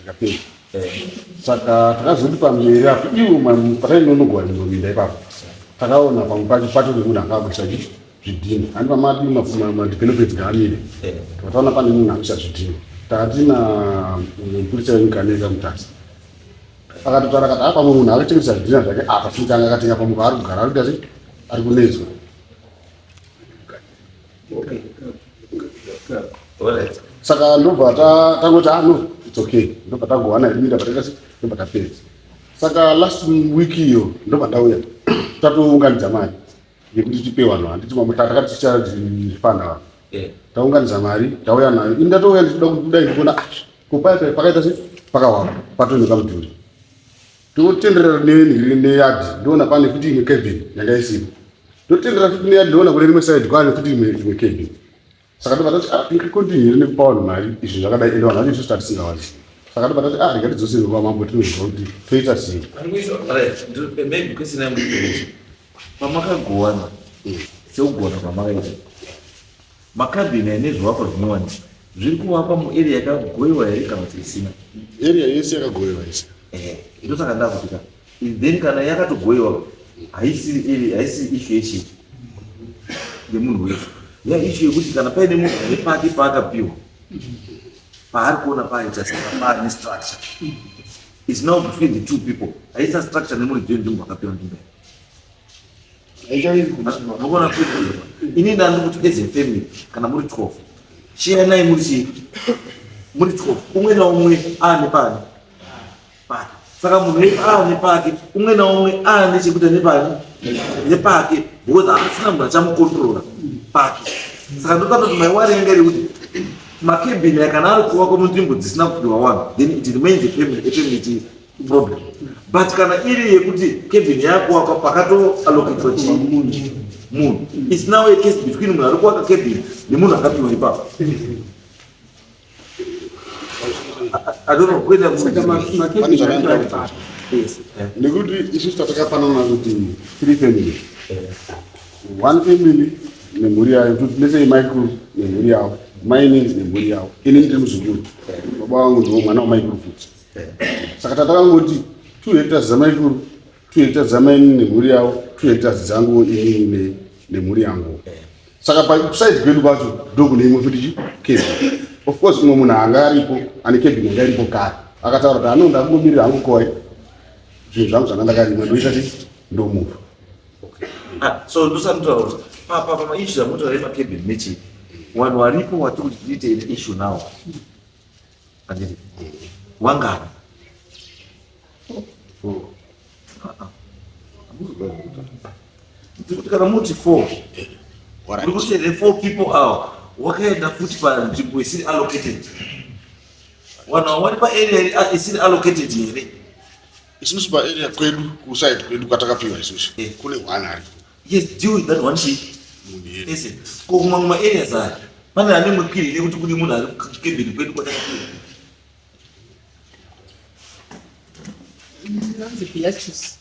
Rikapera. Saka takazoti pamberi apo iwo patainonogwa minda ipapo takaona pamwe pacho patori munhu anga akuisa zvidhina handi pamadi madevelopments ngaamire tataona pane munhu akuisa zvidhina takati na mupurisa wemuganeka mutasa akatotaura akati apa munhu akatengesa zvidhina zvake apa since anga akatenga pamwe paari kugara ari kuita sei ari kunetswa. Saka ndobva tangoti ah no, it's okay, ndobva tagowana hedu minda pataita sei, ndobva tapedza. Saka last week iyo ndobva ndauya tatounganidza mari yekuti tipe vanhu, handiti mamwe takati tichazvifanda vanhu. Taunganidza mari, tauya nayo. Ini ndatouya ndichida kudai ndikuona ah, ko paya paya pakaita sei, pakawakwa patonyoka mudhuri. Totenderera neyadhi ndoona pane futi imwe cabin yanga isipo. Totenderera futi neyadhi ndoona kune rimwe side kwane futi imwe imwe cabin. Saka ndobva tati ah, tingakontinue here nekupa vanhu mari izvi zvakadai, ende vanhu vacho isusu tatisingawazi. Saka ndobva tati ah, rega tidzoserwe kwamambo tinozwa kuti toita sei. Maybe question yangu pamakagowana sekugona kwamakaita makabhini ane zvivakwa zvinyowani zviri kuvakwa muarea yakagoiwa here kana kuti isina? Area yese yakagoiwa yese. Ndosaka ndakuti ka then kana yakatogoiwa haisiri area, haisiri issue yechii yemunhu wese, ya issue yekuti kana paine munhu ane pake paakapiwa paari kuona paaita saka paane structure is now between the two people, haisa structure nemuridzi wenzvimbo akapiwa nzvimbo. Nokona ini ndandi kuti as a family kana muri 12 chiyanai muri chii muri 12 umwe naumwe aane pani pake. Saka munhu wese aane pake, umwe naumwe aane chekuita nepani nepake, because haasina munhu achamukontrora pake. Saka ndotanga kuti maiwari yanga iri kuti makebhini aya kana ari kuvakwa munzvimbo dzisina kupiwa vanhu, then it remains a family, a family problem. But kana iri yekuti cabin yakuvakwa pakatoallocatwa chii munhu, it's now a case between munhu ari kuvaka cabin nemunhu akapiwa ipapo. I don't know kuenda. Yes. Nekuti isusu tatakapanana kuti three family, one family nemhuri yayo, kuti lese maikuru nemhuri yavo, maini nemhuri yavo, ini ndiri muzukuru, baba vangu ndiwo mwana wamaikuru futi. Saka tatakangoti 2 hectares dzamaikuru, 2 hectares dzamaini nemhuri yavo, 2 hectares dzangu inini nemhuri yangu. Saka paside kwedu kwacho ndokune imwe futi cabin. Of course umwe munhu anga aripo ane cabin yanga iripo kare akataura kuti ano ndakungomirira hangu koi zvinhu zvangu zvanga ndakarima, ndoita ti ndomuva. Ah, so ndosanotaura kuti pamaissues amotaura emacabin nechii, vanhu varipo wati kuti tiite issue now, handiti wangani? Ndikuti kana muti four, uri kuti the four people awa wakaenda futi panzvimbo isiri allocated, vanhu ava vari paarea isiri allocated here? Isusu paarea kwedu, kuside kwedu kwatakapiwa isusu, kune one aripo. Yes, deal with that one chii munhu. Ese ko kumamwe maareas aya pane ane mwekiri nekuti kune munhu ari kukebheni kwedu kwatakapiwa? Ndinonzi Beatrice.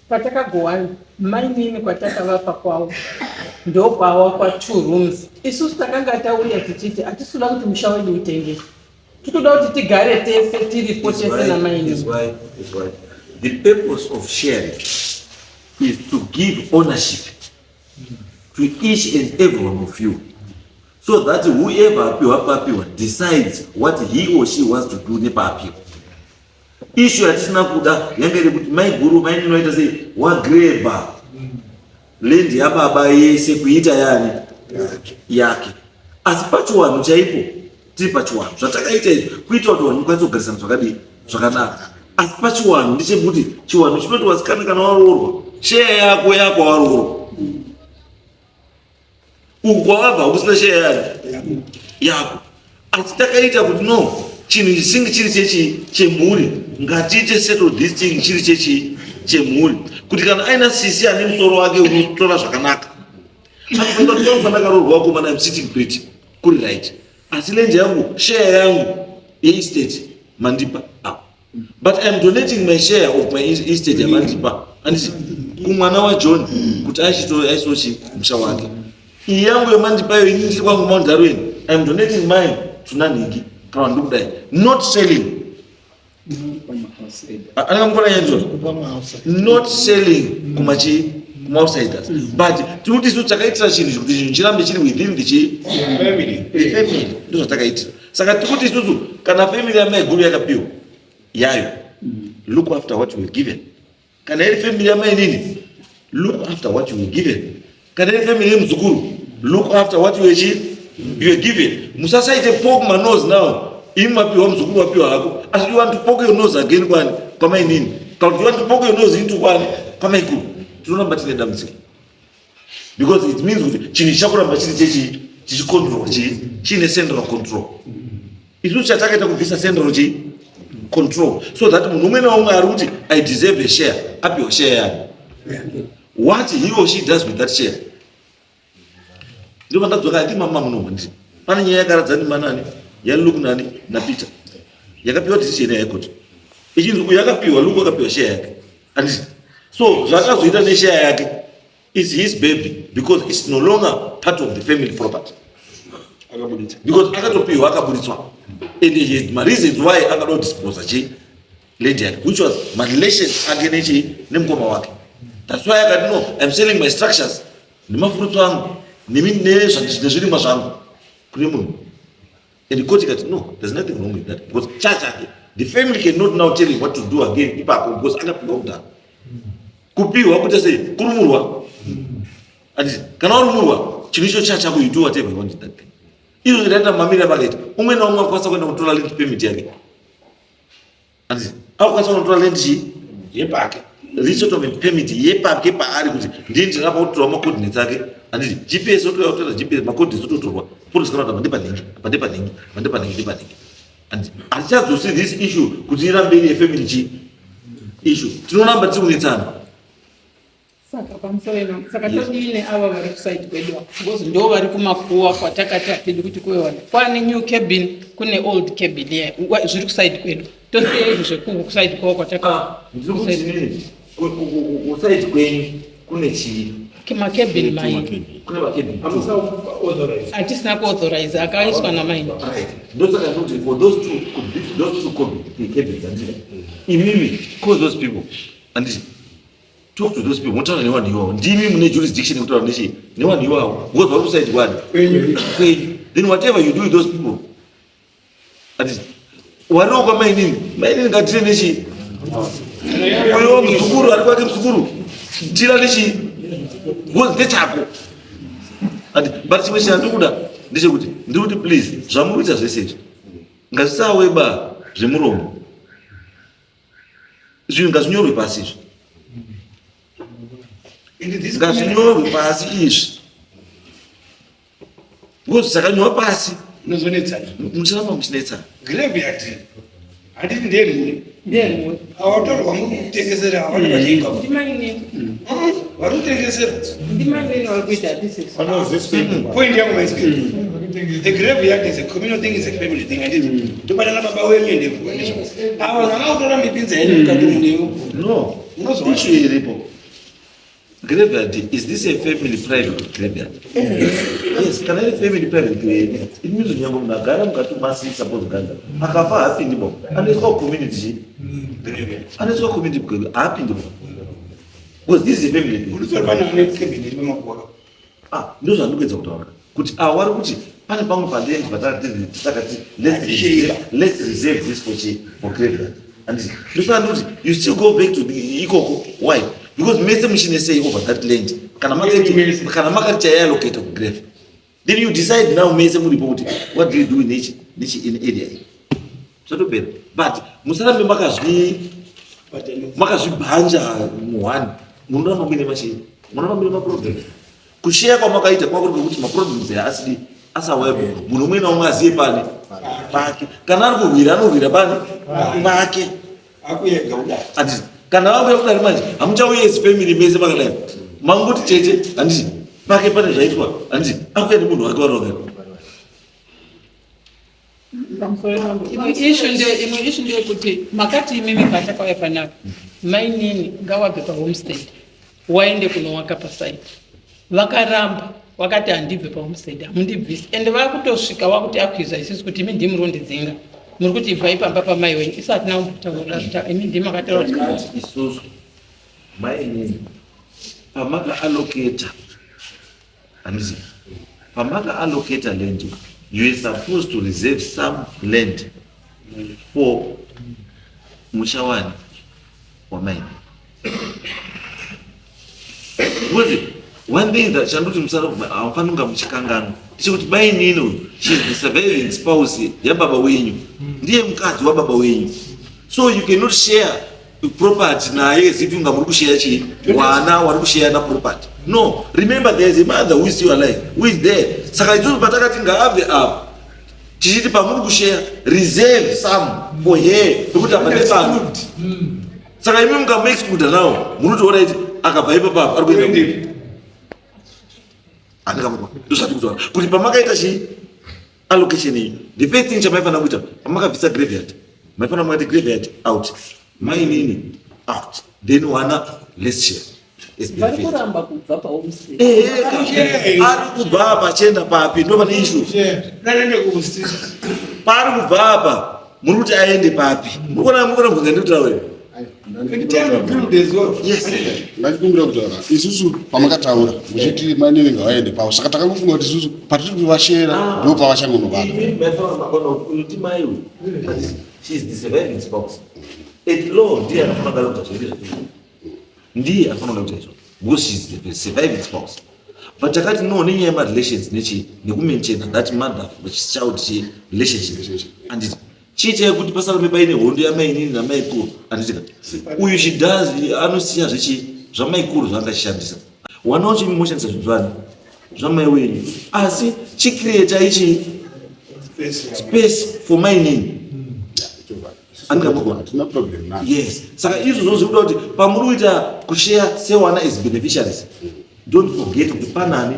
Patakagowana mainini kwatakavapa kwavo ndokwawakwa two rooms. Isusu takanga tauya tichiti hatisi kuda kuti musha wedu utengeswe, tikuda kuti tigare tese tiripo tese namainini. Is why the purpose of sharing is to give ownership to each and every one of you, so that whoever apiwa papiwa decides what he or she wants to do nepapiwa. Issue yatisina kuda yanga iri kuti maiguru mainini vaita sei, wagreba land yababa yese kuita yani yake. Asi pachiwanhu chaipo tiri pachiwanhu zvatakaita izvi kuita kuti vanhu mukwanise kugarisana zvakadii zvakanaka. Asi pachiwanhu ndechekuti chiwanhu chinoti wasikana kana waroorwa sheya yako yako waroorwa, uku kwawabva hakusina sheya yani yako. Asi takaita kuti no, chinhu chisingi chiri chechi chemhuri, ngatiite settle this thing chiri chechi chemhuri, kuti kana aina sisi ane musoro wake unotora zvakanaka ndakaroorwa wakomana, I'm sitting pretty kuri right, asi land yangu, share yangu yeestate mandipa apa, but I'm donating my share of my estate yamandipa, anditi, kumwana waJohn kuti aisochi musha wake. Iyi yangu yamandipayo ini ndiri kwangu Mount Darwin, I'm donating mine to nanhingi. Kana kuti ndikudai. Not selling. Anenge mukona yenzo. Not selling kumachi kumaoutsiders. But tiri kuti isu takaitira chinhu kuti chinhu chirambe chiri within the chi family. The family. Ndozvatakaitira. Saka tiri kuti isusu kana family yamaiguru yakapiwa yayo, look after what you were given. Kana iri family yamainini, look after what you were given. Kana iri family yemuzukuru, look after what you were, you were given. Musasaite poke manose now. Imi mapiwa, muzukuru wapiwa hako, asi you want to poke your nose again kwani kwamainini, kana kuti you want to poke your nose into kwani kwamaikuru, tinoramba tine dambudziko because it means kuti chinhu chichakuramba chiri chechi chichicontrol chi chiine central control. Isusu chatakaita kubvisa central chi control so that munhu umwe naumwe ari kuti I deserve a share apiwa share yake. What he or she does with that share, ndobva ndadzoka. Andi mama muno nditi pane nyaya yakaradza ndimanani yaLuke nani naPeter yakapiwa decision yehigh court ichinzi uyu akapiwa, Luke akapiwa share yake, anditi? So zvakazoita neshare yake is his baby because it's no longer part of the family property Akabuditsa. Because akatopiwa, akaburitswa, and he had mareasons why akada kudisposa chi land yake, which was marelations ake nechi nemukoma wake. That's why akati, "No, I'm selling my structures nemafurutso angu nezvirimwa zvangu kune munhu." And court ikati, "No, there's nothing wrong with that," because chachake. The family cannot now tell him what to do again ipapo because akapiwa kudhara. Kupiwa kuita sei? Kurumurwa, anditi? Kana warumurwa, chinhu icho chachako, you do whatever you want with that thing. Izvo zvinoita mamiriro amakaita, umwe naumwe akwanisa kuenda kutora land permit yake, anditi? Akukwanisa kunotora land chi yepake. Resettlement permit yepake paari kuti ndini ndinapa kutorwa macoordinates ake, anditi? GPS otouya kutora GPS, macoordinates ototorwa, potozikanwa kuti apa ndepanhingi, apa ndepanhingi, apa ndepanhingi, ndepanhingi, anditi? Hatichadzosi this issue kuti irambe iri yefamily chi issue, tinoramba tiri kunetsana. Saka pamusoro ino, saka todii neava vari kuside kwedu ava? Because ndo vari kumakuwa kwatakati hatidi kuti kuve vanhu. Kwane new cabin, kune old cabin ye zviri kuside kwedu. Tosiya izvi zvekukuside kwavo kwataka. Ndiri kuti inini kuside kwenyu kune chii? Macabin maini. Kune macabin. Hatisina kuauthorize, akaiswa namaini. Right, ndosaka ndikuti for those two, those two cabins, anditi imimi call those people, anditi? Talk to those people, motaura nevanhu ivavo. Ndimi mune jurisdiction yekutaura nechi nevanhu ivavo because vari kuside kwani? Kwenyu. Kwenyu. Then whatever you do with those people, anditi? Wariwo kwamainini, mainini ngatire nechi uyo muzukuru ari kwake, muzukuru tira nechi because ndechako, andi? But chimwe chandikuda ndechekuti ndiri kuti please, zvamuri kuita zvese izvi ngazvisaweba zvemuromo. Zvinhu ngazvinyorwe pasi izvi. And this Ngazvinyorwe pasi izvi because zvakanyorwa pasi unozonetsana. Mucharamba muchinetsana. Graveyard handiti ndeyemhuri? Ndeyemhuri. Awatorwa muri kutengesera havana vachinga. Ndimainini. Vari kutengesera. Ndimainini vari kuita, hatisisu. Point yangu maiswe, the graveyard is a communal thing, is a family thing, handiti? Ndobatana baba wenyu endevhuka ndizvo ava vanhu vakakutora mipinza yenyu mukati munewo. No. Unozwa? Issue iripo, graveyard, is this a family private graveyard? Yes. Kana iri family private graveyard, it means kuti nyange munhu agara mukati masi, suppose ganda akafa, haapindi bo, anoiswa community chi anoiswa community graveyard, haapindi bo because this is a family thing. Unotori pane ane cabin iri pamakuva. Ah, ndozvandikuedza kutaura kuti ah, wari kuti pane pamwe paland patakati let's reserve this for chi for graveyard, anditi? Ndosaka ndikuti you still go back to the ikoko. Why? Because mese muchine say over that land. Kana makati Mese. Kana makati chaiallocate kugrave, then you decide now mese muripo kuti what do you do nechi nechi in area iyi, zvatopera. But musarambe makazvibhanja muhwani, munoramba muine machii, munoramba muine maproblems. Kusheya kwamakaita kwakuri kwekuti maproblems aya asidi asawepo. Munhu umwe naumwe aziye pane pake. Kana ari kurwira, anorwira pane pake. Akuyega kudai. Handiti kana vakuya kudari manje, hamuchauye as family mese makadai, mangoti chete, handiti? Pake pane zvaitwa, handiti? Akuya nemunhu wake waroga. Imwe issue ndeyekuti makati imimi patakauya panapa, mainini ngawabve pahomestead waende kunowaka pasite, vakaramba. Wakati handibve pahomestead hamundibvisi ende vakutosvika wakuti akwiza isusu kuti imi ndimi murondidzinga muri kuti ibvai pamba pamai wenyu isu hatina kumbotaura imi ndimi makataura kuti isusu mainini pamakaallocata handiti pamakaallocata land you are supposed to reserve some land for musha wani wamaini Because one thing that chandoti musara hamufaniri kunga muchikanganwa ndechekuti mainini uyu she is the surviving spouse yababa wenyu ndiye mukadzi wababa wenyu so you cannot share property naye as if unga muri kusheya chii wana wari kusheya na property no remember there is a mother who is still alive who is there saka isusu patakati ngaabve apa tichiti pamuri kusheya reserve some for her pekuti apa nepano saka imi mukamuexcluda now munoti orit akabva ipapa apa ari kuenda andikamupa ndozvati kutaura kuti pamakaita chii allocation iyi the first thing chamaifanira kuita pamakabvisa graveyard maifanira makati graveyard out mainini out then wana less share vari kuramba kubva pahomestay ari kubva apa achienda papi ndo pane ishu paari kubva apa muri kuti aende papi muri kuona muri kuona mubvunza ndikutaura yes ndachikumbira kutaura isusu pamakataura muchiti mainini ngavaende pavo saka takangofunga kuti isusu patiri kuvashera ah. ndo pavachangonovaka At law ndiye anofanira kuita zvese zvatiri ndiye anofanira kuita izvozvo because she is the surviving spouse but takati no nenyaya yemarelations nechi nekumaintaina that mother child chi relationship anditi chiitai kuti pasarambe paine hondo yamainini namaikuru anditi ka uyu she does anosiya zvechi zvamaikuru zvaanga achishandisa wana wacho imi moshandisa zvinhu zvani zvamai wenyu asi chicreata ichi space for mainini Hatina problem nazvo. Yes. Saka izvozvo zviri kuda kuti pamuri kuita kushare sewana as beneficiaries don't forget kuti panani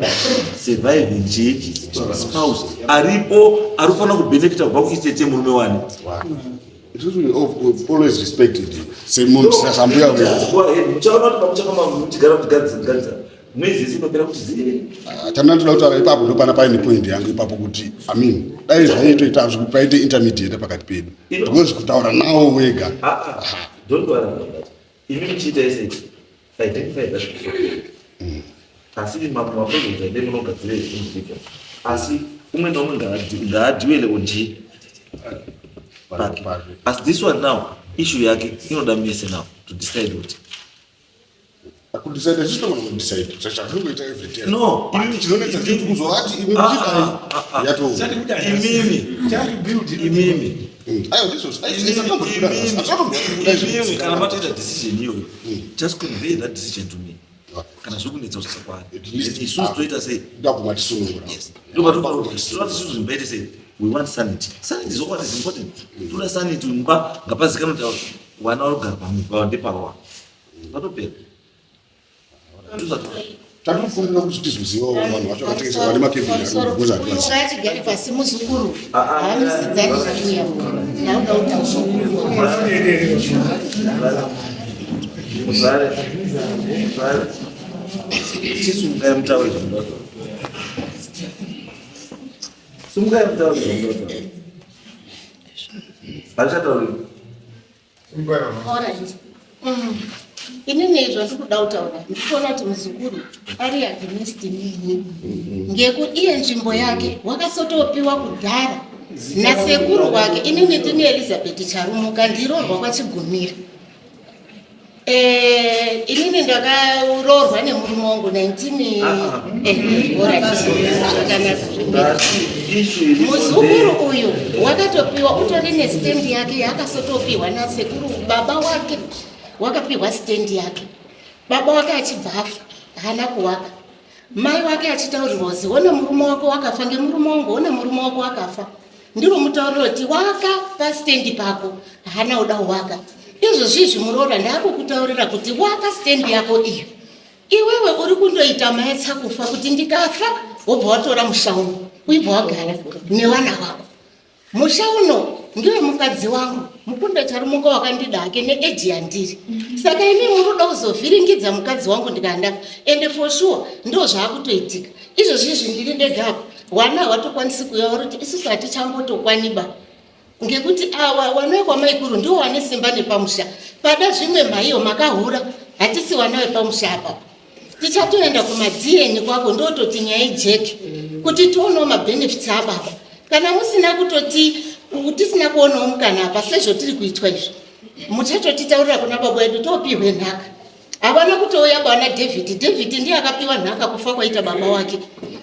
surviving chii spouse aripo ari kufanira kubenefita kubva kuestate yemurume wani. Isusu we always respected you. Semunhu sambuya wedu. Go ahead. Muchaona kuti pamuchafamba muchigara muchigadzira Mwezi yese inopera kuti zii. Ah, Chamuna ndoda kutaura ipapo ndopana paine point yangu ipapo kuti I mean dai zvaitoita zvekuti paite intermediate pakati pedu because kutaura nawo wega Ah, ah. Don't worry about that. Imi muchiita ese identify that piece of land. Asi mamwe maprojects aende munogadzira individual. Asi umwe naumwe ngaadhiwele on chii pake. Asi this one now issue yake inoda mese now to decide kuti Kudecide isusu togona kudecide zvatiri kuita every day. No, But chinonetsa chekuti kuzovati imi Ah, muchidai ah, ah, ah. yato. Imimi. Imimi. Aiwa ndizvo. Imimi kana matoita decision iyoyo just convey that decision to me. Kana zvokunetsa kusvitsa kwaari. At least- Isusu toita sei? Ndabvuma tisunungura. Yes. Ndobva isusu mbaite sei? We want sanity. Sanity is what is important. Toda sanity mumba ngapazikanwe kuti wana vari kugara pamumba ndepava. Vatopera. Tatofungira kuti tizozivawo vanhu vacho vakatengesa vane makebhini because hativazivi. Ngatigare pasi muzukuru. Haamisidzani zvakuya. Ndauda kutaura. Muzvare. Muzvare. Chisungai mutaure zvamunoda. Sungai mutaure zvamunoda. Hazvichatauriki. Alright. Inini zvandiri kuda kutaura ndikuona kuti muzukuru ari against nini ngeku iye nzvimbo yake wakasotopiwa kudhara nasekuru wake. Inini ndini Elizabeth Charumuka ndiroorwa kwaChigumira. Eh, inini ndakaroorwa nemurume wangu 19 eh, alright. Zvakanaka. Muzukuru uyu wakatopiwa utori nestendi yake yaakasotopiwa nasekuru baba wake wakapiwa stendi yake baba wake achibva afa haana kuwaka mai wake achitaurirwa kuzi one murume wako wakafa ngemurume wangu one murume wako wakafa ndiro mutauriro kuti waka pastendi pako haana kuda kuwaka izvozvi izvi muroora ndaakukutaurira kuti waka stendi yako iyo Iwewe uri kundoita maetsa kufa kuti ndikafa wobva watora musha uno uibva wagara nevana vako. Musha uno ndiwe mukadzi wangu mukunda charumuka wakandida hake neeji yandiri saka imi muri kuda kuzovhiringidza mukadzi wangu ndikandafa ende for sure ndo zvaakutoitika. Izvozvi izvi ndiri ndega apa, wana hawatokwanisi kuuya, vari kuti isusu hatichambotokwaniba ngekuti awa wana wekwamaikuru ndiwo wane simba nepamusha. Pada zvimwe mhaiyo makahura, hatisi wana wepamusha apapa. Tichatoenda kumaDN kwako ndototi nyaya ijeke kuti tionewo mabenefits ababa. Kana musina kutoti tisina kuonawo mukana apa sezvotiri kuitwa izvi, muchatotitaurira kuna baba wedu topihwe nhaka. Havana kutouya kwana David. David ndiye akapiwa nhaka kufa kwaita baba wake,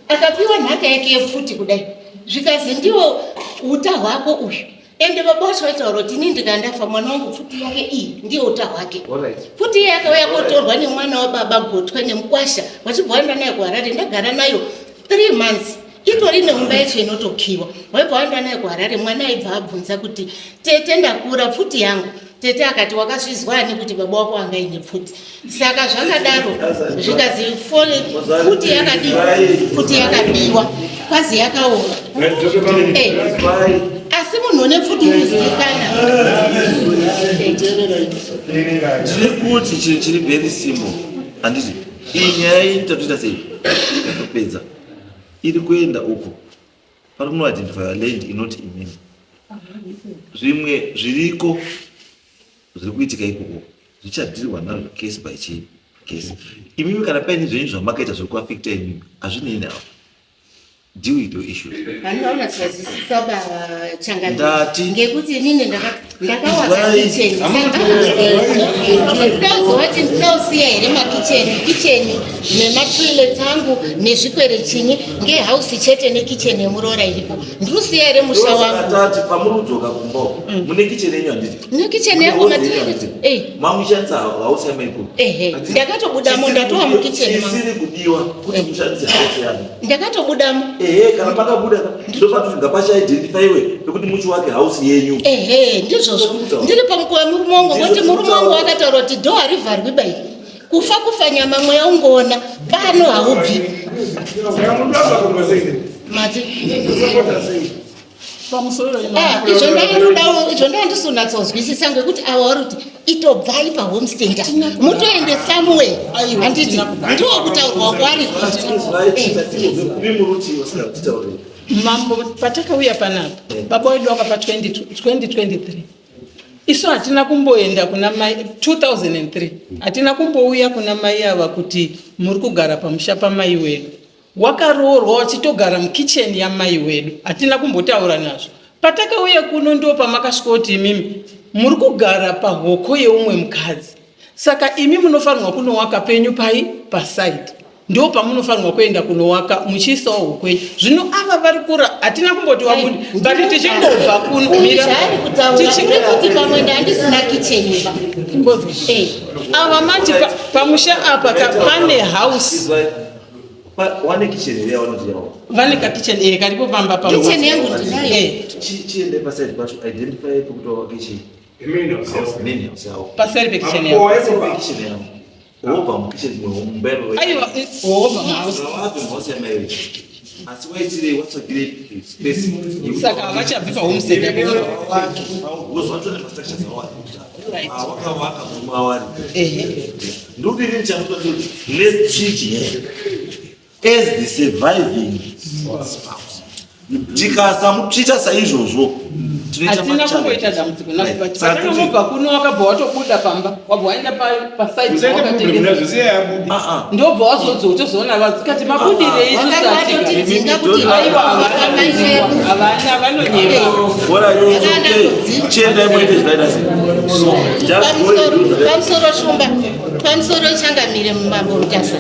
akapiwa nhaka yake yepfuti kudai, zvikazi ndiwo uta hwako uyu. Ende baba wacho vaitaura kuti ini ndikandafa mwana wangu pfuti yake iyi ndiyo uta hwake. Pfuti iye yakauya kotorwa nemwana wababa Gotwe nemukwasha, vachibva vaenda nayo kuHarare. Ndagara nayo 3 months itori neumba yacho inotokiwa. Waibva waenda nayo kuHarare, mwana aibva abvunza kuti tete ndakura pfuti yangu. Tete akati wakazvizwa ani kuti baba wako anga ine pfuti? Saka zvakadaro zvikazi pfuti yakadiwa, pfuti yakabiwa, kwazi yakaoma. Asi munhu une pfuti unozivikana. Ndiri kuti chinhu chiri very simple, handiti? Iyi nyaya iyi tatoita sei? Tatopedza. Iri kuenda uko pari kunoidentify land inoti imimi. Zvimwe zviriko zviri kuitika ikoko zvichadhirwa nazvo case by case. Imimi kana paine zvenyu zvamakaita zviri kuafecta imimi hazvinei navo. Deal with your issues. Handina kunyatsozwisisa baba Ndati. Ngekuti inini ndakawaka kitchen. Ndazovati ndinausiya here makicheni, kicheni nematoilet angu nezvikwere chinyi ngehausi chete nekicheni yemuroora iripo. Ndinosiya here musha wangu? Tati pamuri kudzoka kumba uko, mune kitchen yenyu handiti? Nekicheni yangu matoilet. Eh. Mamushandisa house yamaikuru. Ehe, ndakatobudamo ndatova mukicheni mangu. Chisiri kudiwa kuti mushandise house yanyu. Ndakatobudamo. Ehe, kana pakabuda ndopati ngapachiidentifyiwe pekuti muchiwake house yenyu. Ehe, ndizvozvo. Ndiri pamukuva murume wangu ngokuti murume wangu akataura kuti dho harivharwi bai. Kufa kufa nyama mweya ungoona pano haubvi. Mati. Pamusoro Izvo ndainodawo, izvo ndandisonatsozwisisa ngekuti ava vari kuti itobvai pahomestead mutoende somewhere, handiti ndiwo kutaurwa kwari kuita. Mambo, patakauya panapa baba wedu wakafa 2023, isu hatina kumboenda kuna mai 2003, hatina kumbouya kuna mai ava kuti muri kugara pamusha pamai wedu. Wakaroorwa wachitogara mukicheni yamai wedu, hatina kumbotaura nazvo. Patakauya kuno ndo pamakasvika kuti imimi muri kugara pahoko yeumwe mukadzi, saka imi munofanirwa kunowaka penyu pai pasaidi, ndo pamunofanirwa kuenda kunowaka muchiisawo hoko yenyu. Zvino ava vari kura, hatina kumboti wabude, but tichingobva kuno mira. Zvaari kutaura kuti pamwe ndandisina kicheni ba. Ava mati pamusha apa pane house. Wane kitchen here yavanoti yavo? Vane kakitchen eh karipo pamba pavo. Kitchen yangu ndinayo. Chiende paside pacho, identify pekuti wavake chii. Main house yavo. Paseri pekitchen yavo. Kitchen yavo. Wobva mukitchen mumba yavo. Aiwa, wobva muhouse. Wabva muhouse yamai vedu. Asi waitirei watsvagirei space. Saka havachabvi pahomestead apo. Because vatori nemastructures avo ari. Wakavaka murume wavo ari. Ehe. Ndodini chamuka kuti let's treat her as the surviving spouse. Tikasamutreata saizvozvo tinoita Hatina ma-challenge. kumboita dambudziko nazvo, but Saka kuti- patakangobva kuno wakabva watobuda pamba, wabva waenda paside Musaite problem wakatengesa. nazvo, siyai abude. Ah, ah. Ndobva wazodzoka tozoona vadzikati mabudirei isu Vakanga vatotidzinga kuti Aiwa, havana kudzingwa, havana, vanonyepa. Bora it's okay. Chiendai muite zvinoita sei. Just go and do that. Pamusoro Shumba, pamusoro Changamire Mambo Mutasa,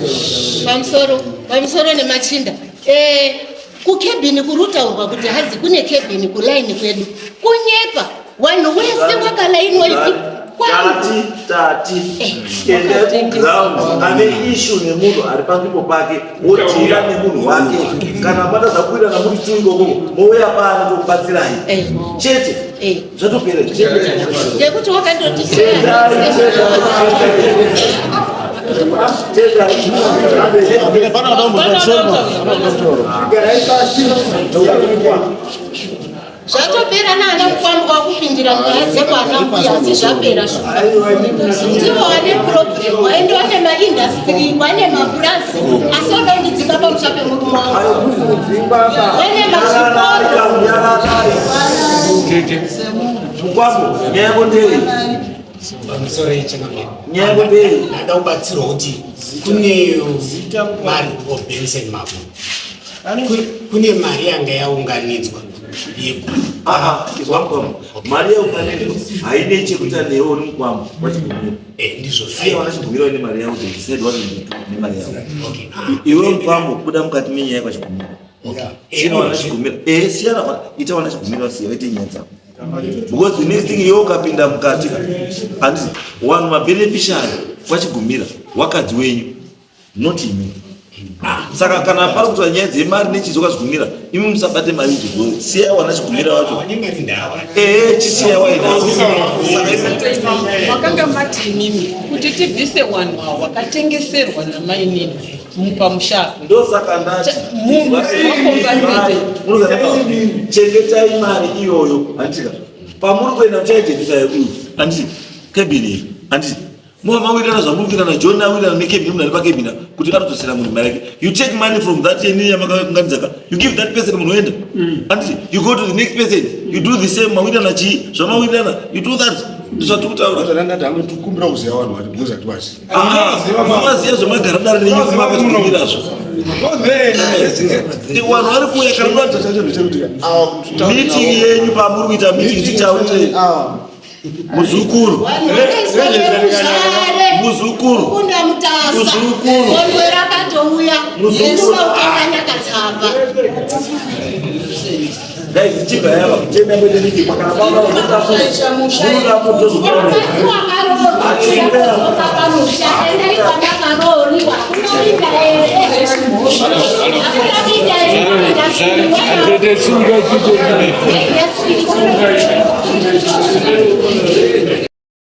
pamusoro pamusoro nemachinda. Kukebhini kuri kutaurwa kuti hazi kune kebhini kulaini kwedu. Kunyepa, vanhu wese wakalainwa ipi kwangu. Tati, tati, endai kuground ane issue nemunhu ari panzvimbo pake, wodhira nemunhu wake. Kana matadza kuwirirana muri two ikoko, mouya pano tokubatsirai. Chete, zvatopera. Ngekuti wakandoti Tendai, tendai, tendai. Pana Garai pasi. Zvatopera naana mukwambo wakupindira nyaya dzekwana mbuya, asi zvapera zvo. Ndivo vane problem, waende vane maindastry, vane mapurazi, asi vada kundidzinga pamusha pemurume wangu. Vane mazvikoro. Mukwambo, nyaya yako ndei? Pamusoro yechangamire. Nyaya yako ndei? Ndada kubatsirwa kuti kune mari oBenson Mavhu. Kune mari yanga yaunganidzwa yeku Ah, izwa mukwambo. Mari yaunganidzwa haine chekuita newe uri mukwambo wachigumira. Eh, ndizvo. Siya vanachigumira vane mari yavo, they decide what they do nemari yavo. Okay. Iwe mukwambo buda mukati menyaya kwachigumira. Okay. Siyana vanachigumira. Eh, siyana ita vanachigumira vasiya vaite nyaya dzavo. Because the next thing iwe ukapinda mukati ka. Handiti wanhu mabeneficiary kwachigumira wakadzi wenyu not imi. Saka kana pari kuitwa nyaya dzemari nechizo kwachigumira imi musabate mari idzodzo siyai wanachigumira vacho. Vane mari ndawa. Eh, chisiya wainadzo. Saka Makanga mati imimi kuti tibvise wanhu awa wakatengeserwa namainini pamusha apo. Ndosaka ndati Munhu wakombatsete. chengetai mari iyoyo handika pamuri kuenda muchaichengeta iyi handiti kebhini iyi handiti muva mawirirana zvamuri kuita naJohn awirirana nekebhini munhu ari pakebhini kuti anodzosera munhu mari yake. You take money from that yenini yamakaunganidzaka, you give that person, munhu oenda, handiti? You go to the next person, you do the same. Mawirirana chii zvamawirirana, you do that. Ndizvatiri kutaura. Zvandandati hamwe tikumbira kuziva vanhu vati because hativazi. Munoziva zvamagara dare renyu makachikumirazvo. Vanhu vari kuuya kana meeting yenyu pamuri kuita meeting tichaute muzukuru. Vanhu vakaiswa nekuzvare. Muzukuru. Kunda Mutasa. Muzukuru. Gondwe rakatouya. Muzukuru. Kunotenga nyakatsamba. Guys, chibva yava kuchenda kwete meeting kana Mukadzi wakaroorwa pamusha, endai kwamakarooriwa. Kunoita here? Hakuna kuita here? Tete sunga chite. Industry.